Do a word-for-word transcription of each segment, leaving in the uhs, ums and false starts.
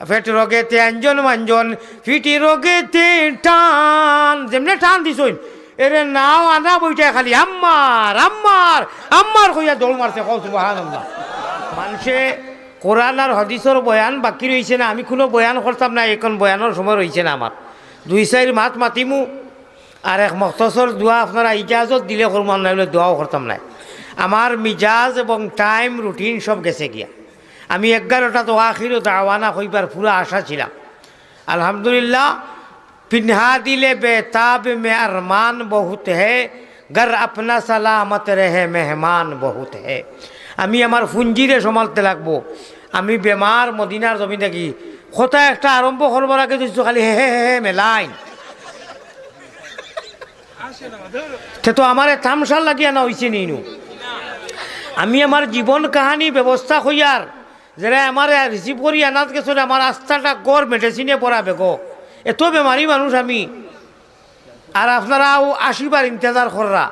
পেট রগেতে আঞ্জন মাঞ্জন, ফিটি রগেতে টান, যেমনে টান দিছইন, এরে নাও আনা বইটায় খালি আম্মার, আম্মার, আম্মার কইয়া দৌড় মারছে। কও সুবহানাল্লাহ। মানষে কোরআন আর হাদিসর বয়ান বাকি রইছে না, আমি কুনু বয়ান করতাম না, এখন বয়ানর সময় রইছে না আমার। দুই চাইর মাত মাতিমু, আর এক মখতসর দোয়া আপনারা ইজাজত দিলে করমু, আর নাইলে দোয়াও করতাম নায়। আমার মিজাজ এবং time routine সব গেছে গিয়া। আমি এগারোটা তো আখিরু দাওয়ানা কইবার পুরা আশা ছিলাম। আলহামদুলিল্লাহ, পিনহা দিলে বেতাব মে আরমান বহুত হে, গর আপনা সালামত রহে মেহমান বহুত হে। আমি আমার ফুঞ্জিরে সমালতে লাগবো। আমি বেমার মদিনার জমিন থাকি। কথা একটা আরম্ভ করবার আগে তো খালি হে হে হে হে মেলাইন। তে তো আমারে তামশার লাগিয়া না অইছে নি নু। আমি আমার জীবন কাহানি ব্যবস্থা কইয়ার, যেরা আমারে receive করি আনাত গেছইন, আমার আস্তাটা ঘর মেডিসিনে ভরা বেগো। এত বেমারি মানুষ আমি। আর আপনারা আও আশিবার ইন্তেজার কররা।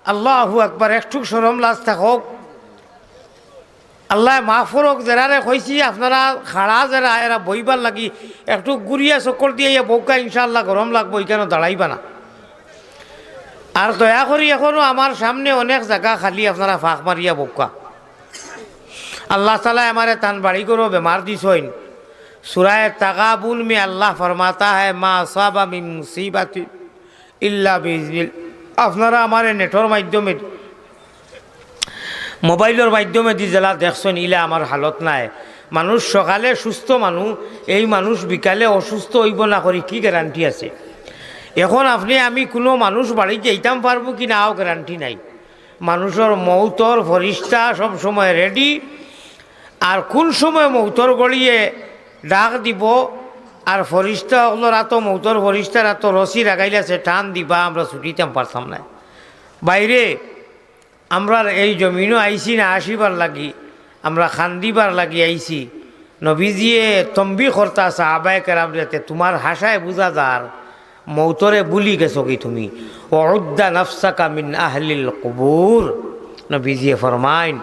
আল্লাহু আকবার, একটুক শরম লাজ থাকউক। আল্লায় মাফ করউক, যেরারে কইছি আপনারা খাড়া যেরা, এরা বইবার লাগি একটু ঘুরিয়া চক্কর দিয়া ইয়া বউক্কা, ইনশাআল্লাহ গরম লাগবো, ইখানো দাঁড়াইবা না। আর দয়া করি এখনো আমার সামনে অনেক জাগা খালি, আপনারা ফাঁক মারিয়া বউক্কা। আল্লাহ তাআলায় আমারে তান বাড়ি ঘরো বেমার দিছইন। সূরায়ে তাগাবুন মে আল্লাহ ফরমাতা হ্যায়, মা আসাবা মিন মুসিবাতিন ইল্লা বিইজনিল্লাহ। আপনারা আমারে নেটর মাধ্যমে, মোবাইলর মাধ্যমে দি যেলা দেখছইন, ইলা আমার হালত নায়। মানুষ সকালে সুস্থ মানুষ, এই মানুষ বিকালে অসুস্থ অইবো না করি কি গ্যারান্টি আছে? এখন আপনে আমি কুনু মানুষ বাড়িত যাইতাম পারমু কি না, অউ গ্যারান্টি নাই। মানুষর মউতর ফরিস্তা সব সময় রেডি, আর কুন সময় মউতর ঘড়িয়ে ডাক দিবো, আর ফরিস্তা অকলর আতো, মউতর ফরিস্তার আতো রশি লাগাইল আছে, টান দিবা, আমরা ছুটিতাম পারতাম নায়। বাইরে আমরার এই জমিনো আইছি না আসিবার লাগি, আমরা কান্দিবার লাগি আইছি। নবীজিয়ে তম্বি করতা সাহাবায়ে কেরামরে, তে তুমার হাসায় বুঝা যার মউতরে ভুলি গেছো কি তুমি। ওয়া উদ্দা নাফসাকা মিন আহলিল কুবুর, নবীজিয়ে ফরমাইন,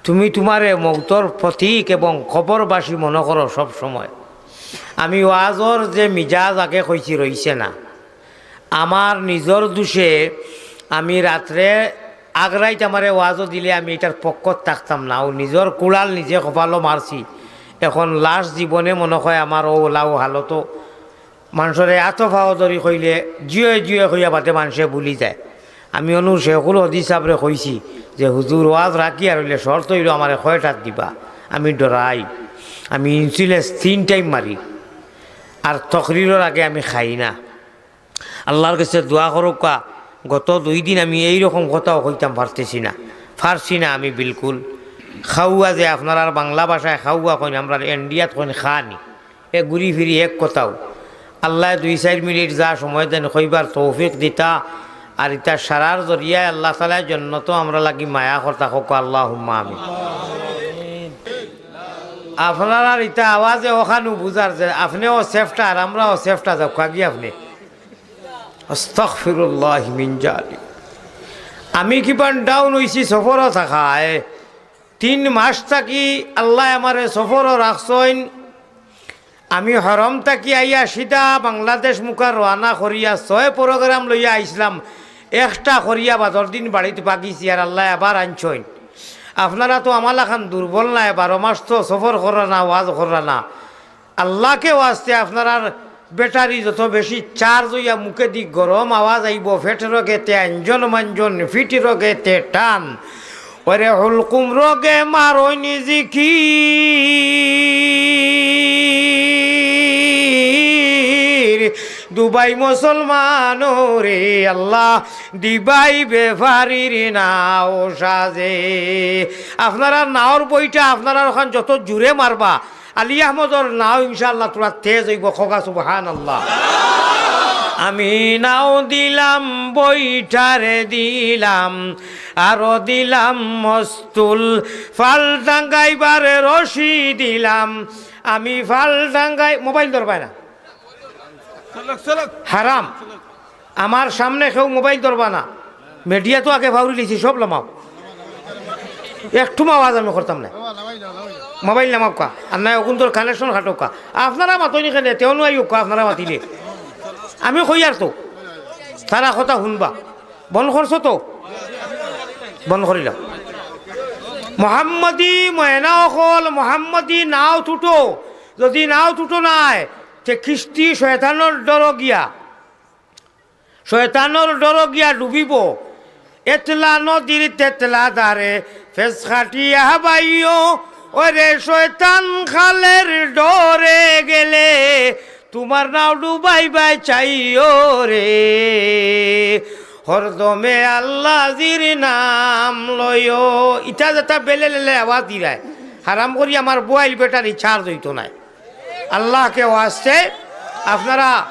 তুমি তুমারে মউতর পথিক এবং কবরবাসী মনো করো সব সময়। আমি ওয়াজর যে মিজাজ আগে কইছি রইছে না, আমার নিজর দুষে আমি রাত্রে আগ রাইত আমারে ওয়াজও দিলে আমি ইটার পক্ষত থাকতাম না, অউ নিজর কুড়াল নিজে কপালো মারছি। এখন লাশ জীবনে মনো কয় আমার অউ লাউ হালতো মানষরে আতো ফাও ধরি কইলে জিয়ে জিয়ে কইয়া বাদে মানষে ভুলি যায়। আমি অনু শেখুল হদিস সাবরে কইছি যে, "হুজুর, ওয়াজ রাখি আর অইলে শর্ত অইলো আমারে কয়টাত দিবা, আমি ডরাই, আমি ইনসুলেন্স তিন টাইম মারি, আর তকরিরর আগে আমি খাই না।" আল্লার গেছে দোয়া করউক্কা, গত দুই দিন আমি এইরকম কথাও কইতাম পারতেছি না, পারছি না আমি বিলকুল। খাওয়া যে আপনারার বাংলা ভাষায় খাওয়া কইন, আমরার ইন্ডিয়াত কইন খানি। এ ঘুরি ফিরি এক কথাউ। আল্লায় দুই চাইর মিনিট যা সময় দেন, কইবার তৌফিক দিতা, আর ইতা সারার জরিয়ায় আল্লাহ তাআলায় জন্নতো আমরার লাগি মায়া করতা, কউক্কা আল্লাহুম্মা আমিন। আপনারার ইতা আওয়াজে অখানউ বুঝার যে আপনেও সেফটা আর আমরাও সেফটা, যাউক্কা গি আপনে। আস্তাগফিরুল্লাহ মিন জালিক। আমি কিমান ডাউন অইছি সফরো থাকায়। তিন মাস থাকি আল্লায় আমারে সফরো রাখছইন। আমি হরম থাকি আইয়া সিধা বাংলাদেশ মুখা রওয়ানা করিয়া ছয় প্রোগ্রাম লইয়া আইছলাম, একটা করিয়া বাদর দিন বাড়িত বাগিছি, আর আল্লায় আবার আনছইন। আপনারা তো আমার লাখান দুর্বল নায়, বারো মাস তো সফর কররা না, ওয়াজ কররা না। আল্লাহকে ওয়াস্তে আপনারার ব্যাটারি যত বেশি চার্জ অইয়া মুখেদি গরম আওয়াজ আইবো, ফেট রগেতে আঞ্জন মাঞ্জন, ফিট রগেতে টান। ওরে হুলকুম রগে মারইনি জিকির, দুবাই মুসলমান রে আল্লাহ, দিবাই বেফারির নাও সাজে। আপনারার নাওর বইটা আপনারার অখান যত জুরে মারবা, আলী আহমদর নাও ইনশাআল্লাহ থুড়া তেজ অইবো, কউক্কা সুবহানাল্লাহ। আমি নাও দিলাম, বইটারে দিলাম, আরো দিলাম মস্তুল, ফাল টাঙ্গাইবার রশি দিলাম, আমি ফাল টাঙ্গাই, মোবাইল ধরবায় না। হারাম। আমার সামনে কেউ মোবাইল ধরবা না। মিডিয়া তো আগে ফাউরি লিছি, সব লামাও। একটু আওয়াজ আমি করতাম না। মোবাইল নামাউক্কা, আর নায় অগুন্তর কানেকশন কাটউক্কা। আপনারা মাতইন কেনে, তেউ নু আইউক্কা, আপনারা মাতিলে। আমি কইয়ার তো, তারা কথা হুনবা। বন্ধ করছো তো? বন্ধ করিলাম। মোহাম্মদী ময়না অকল, মোহাম্মদী নাও তুটো। যদি নাও তুটো নায়, তে কিস্তি শয়তানর ডরো গিয়া শয়তানর ডরো গিয়া ডুবিবো। এতলা নদীর তেতলা ধারে ফেস কাটিয়া বাইও, ওরে শয়তান খালের ডরে গেলে তুমার নাও ডুবাইবায় চাইও রে। হরদমে আল্লাজির নাম লইও। ইতা যেতা বেলে লেলে আওয়াজ দিরায়, হারাম করি আমার মোবাইল ব্যাটারি চার্জ অইতো নায়। আল্লাহকে ওয়াস্তে আপনারা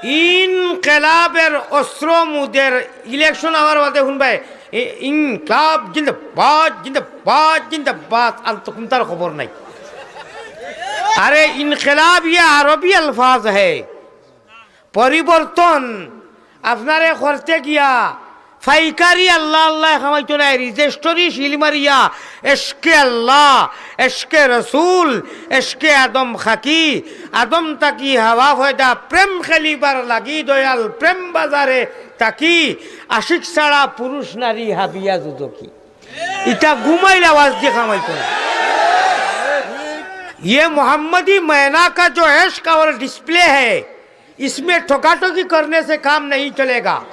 ইনকিলাবের অস্ত্র মুদের ইলেকশন আওয়ার বাদে হুনবায়, ই-, ইনকিলাব জিন্দাবাদ, জিন্দাবাদ, জিন্দাবাদ, আর তো কুনতার খবর নাই। আরে ইনকিলাব ইয়ে আরবি আলফাজ হ্যায়, পরিবর্তন আপনারে করতে গিয়া ফাইকারি আল্লাহ আল্লাহ খামাইতো নায়, রেজিস্ট্রি সিল মারিয়া এশকে আল্লাহ, এশকে রসুল, এশকে আদম খাকি, আদম তাকি হাওয়া ফয়দা প্রেম খেলিবার লাগি দয়াল প্রেম বাজারে তাকি, আশিক ছাড়া পুরুষ নারী হাবিয়া দুদকি। ইতা ঘুমাইল আওয়াজ দিয়া খামাইতো না। ये मोहम्मदी मैना का जो इश्क और डिस्प्ले है, इसमें ठोकाठोकी करने से काम नहीं चलेगा।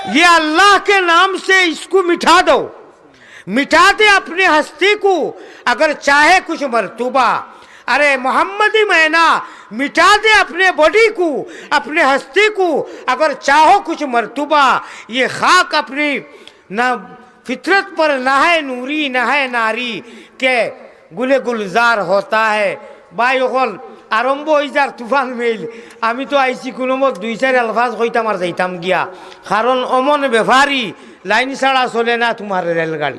ये अल्लाह के नाम से इसको मिटा दो, मिटा दे अपने हस्ती को, अगर चाहे कुछ मरतबा। अरे मोहम्मदी मैना, मिटा दे अपने बॉडी को, अपने हस्ती को, अगर चाहो कुछ मरतबा। ये खाक अपनी ना फितरत पर ना है नूरी, ना है नारी, के गुले गुलजार होता है। ভাই অকল, আরম্ভ অই যার তুফান মেইল। আমি তো আইছি কুনুমত দুই চাইর আলফাজ কইতাম আর যাইতাম গিয়া, কারণ অমন ব্যাপারী লাইন ছাড়া চলে না তুমার রেলগাড়ি।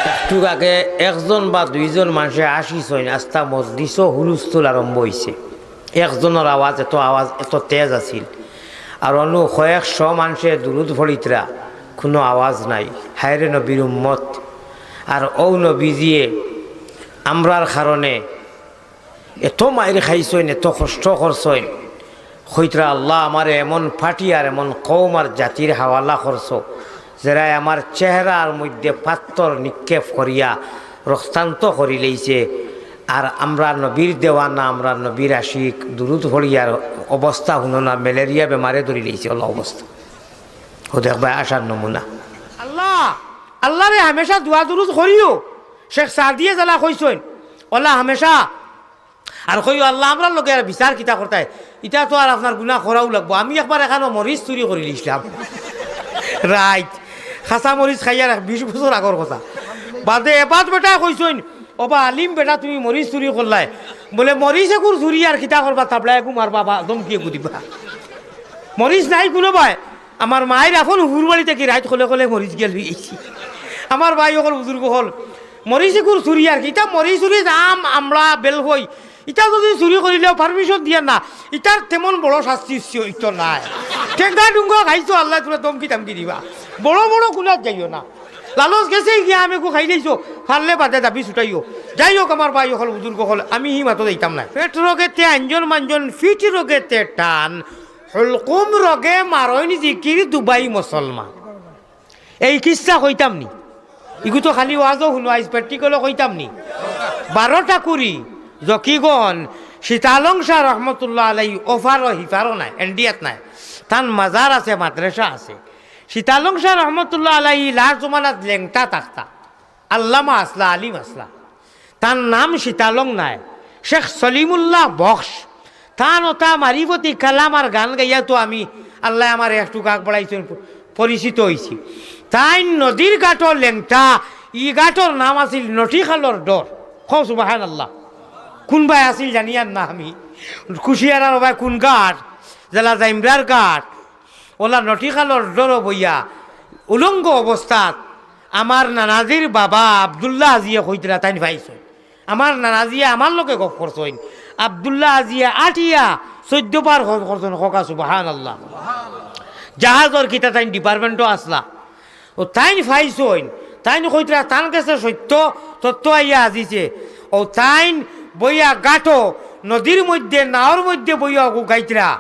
একটু আগে একজন বা দুইজন মানষে আসিছইন, আস্তা মজলিসও হুলস্থুল আরম্ভ অইছে। একজনর আওয়াজ, এত আওয়াজ, এত তেজ আছিল। আর অনো কয়েকশো মানষে দুরুদ ফড়িতরা, কুনু আওয়াজ নাই। হায়রে নবীর উম্মত। আর অউ নবীজিয়ে আমরার কারণে এত মাইর খাইছইন, এত কষ্ট করছইন। কইতরা, "আল্লাহ, আমারে এমন পার্টি আর এমন কওম আর জাতির হাওয়ালা করছো, যেরায় আমার চেহারার মধ্যে পাত্থর নিক্ষেপ করিয়া রক্তাক্ত করিলাইছে, আর আমরা নবীর দেওয়ানা, আমরা নবীর আশিক, দুরুদ ফড়িয়ার অবস্থা হুনো না, ম্যালেরিয়া বেমারে ধরিলাইছে, অলা অবস্থা।" ও দেখ ভাই, আশার নমুনা। আল্লাহ, আল্লাহরে হামেশা দোয়া দুরুদ করিও। শেখ সাদিয়ে যেলা কইছইন, অলা হামেশা আর কইও, "আল্লাহ, আমরার লগে আর বিচার কিতা করতায়? ইতা তো আর আপনার গুনা করাউ লাগবো। আমি একবার এখানো মরিচ চুরি করিলিছলাম।" রাইট। কাঁচা মরিচ খাইয়ার এক বিশ বছর আগর কথা। বাদে এবাদ বেটায় কইছইন, "ওবা আলিম বেটা, তুমি মরিচ চুরি করলায়।" বলে, "মরিচ এগুর চুরি আর কিতা করবা? থাবড়া এগু মারবা বা ধমকি এগু দিবা।" মরিচ নাই কুনুবায়। আমার মাইর আফন হুরবাড়ি থাকি রাইত কলে কলে মরিচ গিয়া লই আইছি। আমার ভাই অকল, বুজুর্গ অকল, মরিচ এগুর চুরি আর কি। ইতা মরিচ চুরি, আম, আমড়া, বেলফই, ইতা যদি চুরি করিলেও পারমিশন দিয়া না, ইতার তেমন বড় শাস্তি উস্তি অইতো নায়। টেঙ্গা ডুঙ্গা খাইছো, আল্লাহ তোরা ধমকি টামকি দিবা। বড় বড় গুনাত যাইও না। লালচ গেছে গিয়া আমি কু খাইলাইছো, পারলে বাদে দাবি ছুটাইও। যাই হোক, আমার ভাই অকল, বুজুর্গ অকল, আমি হি মাতো যাইতাম না। পেট রোগেতে আঞ্জন মাঞ্জন, ফিট রোগেতে টান, হুলকুম রোগে মারইন জিকির দুবাই মুসলমান। এই কিচ্ছা কইতাম নি? ইগু তো খালি ওয়াজও হুনো, আইজ প্র্যাকটিক্যালও কইতাম নি? বারোটা কুড়ি, জকিগঞ্জ, শীতালং শাহ রহমতুল্লাহ আলাই, ওফারও হিফারও নাই, এন্ডিয়াত নাই। তান মাজার আছে, মাদ্রাসা আছে। শীতালং শাহ রহমতুল্লাহ আলাই লার জমানাত লেংটা থাকতা। আল্লামা আছলা, আলিম আছলা। তান নাম শীতালং নায়, শেখ সলিমুল্লাহ বখশ। তান ওতা মারিফতি কালাম আর গান গাইয়া তো আমি, আল্লায় আমারে একটু আগ বাড়াইছইন, পরিচিত অইছি। তাইন নদীর ঘাটর লেংটা, ই ঘাটর নাম আছিল নটিখালর ডর। কও সুবহানাল্লাহ। কুনবায় আছিল জানিয়ার না আমি। কুশিয়ারার ওবায় কুন ঘাট? যেলা জাইমরার ঘাট। ওলা নটিখালর ডরো বইয়া উলঙ্গ অবস্থাত আমার নানাজির বাবা আব্দুল্লাহ আজিয়ে কইতরা তাইন পাইছইন। আমার নানাজিয়ে আমার লগে গপ করছইন। আব্দুল্লাহ আজিয়ে আটিয়া চৈদ্দ পার খ-, করছইন, কওকা সুবহানাল্লাহ। জাহাজর কিতা তাইন ডিপার্টমেন্টও আছলা। ও তাইন পাইছইন, তাইন কইতরা, তান গেছে সত্য তত্ত্ব আইয়া আজিছে। ও তাইন বইয়া গাটো নদীর মধ্যে, নাওর মধ্যে বইয়া অগু গাইতরা।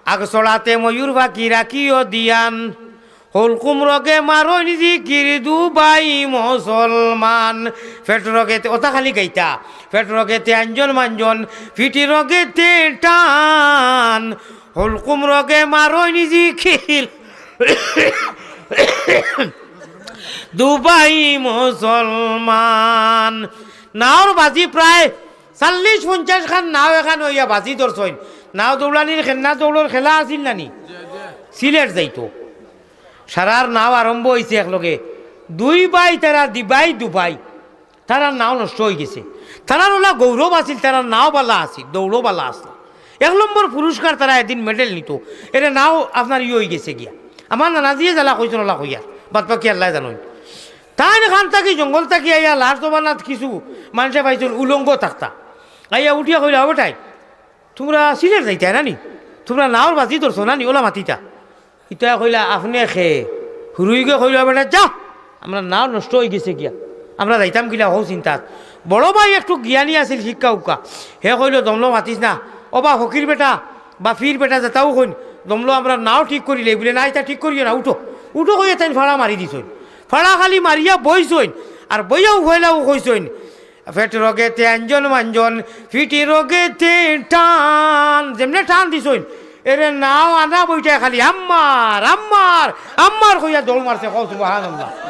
আগ ছড়াতে ময়ূর পাখি রাখিও দিয়ান, হুলকুম রোগে মারইন জিকির দুবাই মুসলমান। পেট রোগেতে, ওটা খালি গাইতা, পেট রোগেতে আঞ্জন মাঞ্জন, পিঠি রোগেতে টান, হুলকুম রোগে মারইন জিকির দুবাই মুসলমান। নাওর বাজি প্রায় চল্লিশ পঞ্চাশ খান নাও এখান অইয়া বাজি ধরছইন। নাও দৌড়ানির খেলনা দৌড়র খেলা আছিল না নি? সিলেট যাইতো। সারার নাও আরম্ভ অইছে একলগে। দুই ভাই তারা দিবাই দুবাই। তারার নাও নষ্ট অইগেছে। তারার ওলা গৌরব আছিল, তারার নাও বালা আছিল, দৌড়ও বালা আছিল। এক নম্বর পুরস্কার তারা এদিন মেডেল নিতো। এরে নাও আপনার ই অইগেছে গিয়া। আমার নানাজিয়ে জ্বালা কইছইন ওলা কইয়ার। বাদ বাকি আল্লায় জানইন। তাইন খান থাকি জঙ্গল থাকি আইয়া লাশ জমানাত কিছু মানষে পাইছইন উলঙ্গ থাকতা। আইয়া উঠিয়া কইলা, "ও বেটাইন, তুমরা সিলেট যাইতায় না নি? তুমরা নাওর বাজি ধরছো না নি? ওলা মাতিতা।" ইতায় কইলা, "আপনে খে?" হুরুইগে কইলা, "বেটা যা, আমরার নাও নষ্ট অইগেছে গিয়া, আমরা যাইতাম কিলা হউ চিন্তাত।" বড় ভাই একটু জ্ঞানী আছিল, শিক্ষা উকা, হে কইলো, "দমলো মাতিস না, ও বা ফকির বেটা বা ফির বেটা যেতাউ কইন, দমলো আমরার নাও ঠিক করিলে।" বুলে, "না, ইতা ঠিক করিও না, উঠো, উঠো" কইয়া তাইন ফাড়া মারি দিছইন। ফাড়া খালি মারিয়া বইছইন, আর বইয়াউ ফয়লাউ কইছইন, "পেট রোগেতে আঞ্জন মাঞ্জন, পিঠি রোগেতে টান।" যেমনে টান দিছইন, এরে নাও আনা বইটায় খালি "আম্মার, আম্মার, আম্মার" কইয়া দৌড় মারছে। কও সুবহানাল্লাহ।